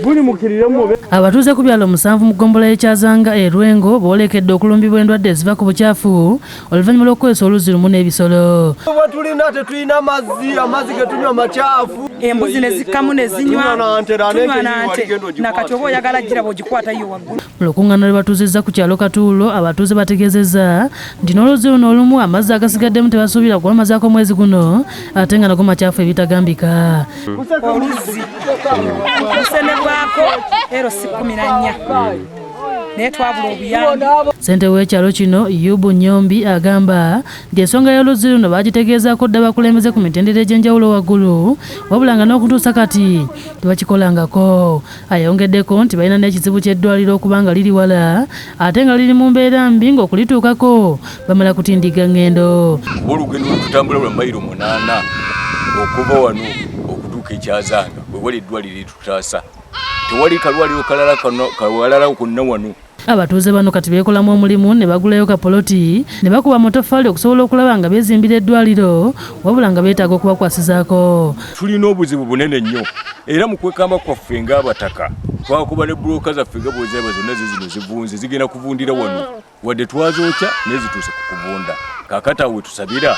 Guli mukiriremu. Abatuuze ku byalo 7 mu ggombolola y'e Kyazanga e Lwengo boolekedde okulumbibwa endwadde eziva ku bukyafu oluvannyuma lw'okukozesa oluzzi lumu n'ebisolo. Bwe tulina tetulina mazzi, amazzi ge tunywa makyafu. Embuzi ne zikkamu ne zinywa, Tunywa na nte, na tunywa nte na yiyo nte. waligenda ogikwata. Na kati oba oyagala gira bw'ogikwata yo waggulu. Mu lukuŋŋaana lwe batuuzizza ku kyalo Katuulo, abatuuze bategeezezza nti n'oluzzi luno olumu amazzi agasigaddemu tebasuubira kuwamazaako mwezi guno ate nga nago makyafu ebitagambika. Oluzzi lusenebwako ero si 14 naye twabula obuyambi. Ssentebe w'ekyalo kino Yubu Nyombi agamba nti ensonga y'oluzzi luno baagitegeezaako dda abakulembeze ku mitendera egy'enjawulo waggulu, wabula nga n'okutuusa kati tebakikolangako. Ayongeddeko nti balina n'ekizibu ky'eddwaliro okuba nga liri wala ate nga liri mu mbeera mbi ng'okulituukako bamala kutindigga ng'endo. Kuba olugendo lwetutambula lwa mayiro 8 okuva wano okutuuka e Kyazanga we wali eddwaliro eritutaasa. Tewali kalwaliro kalala kawalala konna wano. Abatuuze bano kati beekolamu omulimu ne bagulayo kapoloti ne bakuba amatoffaali okusobola okulaba nga beezimbira eddwaliro, wabula nga beetaaga okubakwasizaako. Tulina obuzibu bunene nnyo era mu kwekamba kwaffe ng'abataka twakuba ne bbulooka zaffe nga bw'oziraba zonna ze zino zivunze, zigenda kuvundira wano wadde twazookya naye zituuse ku kuvunda. Kaakati awo we tusabira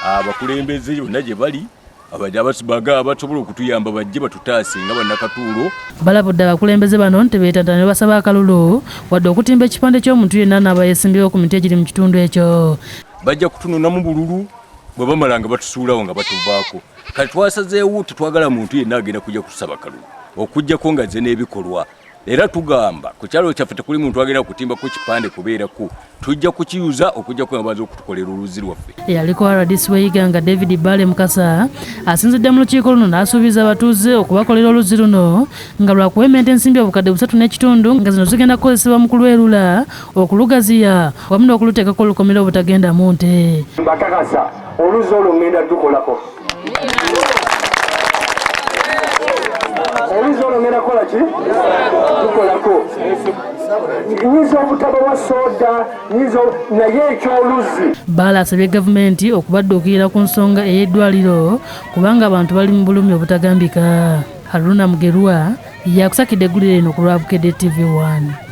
abakulembeze bonna gye bali abasobola okutuyamba bajje batutaase nga bannakatuulo. Balabudde abakulembeze bano nti beetantala ne basaba akalulu wadde okutimba ekipande ky'omuntu yenna n'aba yeesimbyewo ku miti egiri mu kitundu ekyo. Bajja kutununamu bululu bwe bamala nga batusuulawo nga batuvaako. Kati twasazeewo tetwagala muntu yenna agenda kujja kutusaba kalulu okuggyako nga azze n'ebikolwa. Era tugamba ku kyalo kyaffe tekuli muntu agenda kutimbako kipande kubeerako, tujja kukiyuza okuggyako nga baza okutukolera oluzzi lwaffe. Eyaliko RDC w'e Iganga David Bbaale Mukasa asinzidde mu lukiiko luno n'asuubiza abatuuze okubakolera oluzzi luno nga lwa kuwementa ensimbi obukadde busatu n'ekitundu nga zino zigenda kukozesebwa mu kulwerula, okulugaziya wamu n'okuluteekako olukomera obutagendamu nte. Mbakakasa oluzzi olwo ngenda lukolako. Oluzzi olwo ngenda kukola ki? Lukolako. Nyinza obutabawa soda, nyinza naye eky'oluzzi. Bbaale asabye gavumenti okubadduukirira ku nsonga ey'eddwaliro kubanga abantu bali mu bulumi obutagambika. Haruna Mugerwa yakusakidde eggulire lino ku lwa Bukedde TV 1.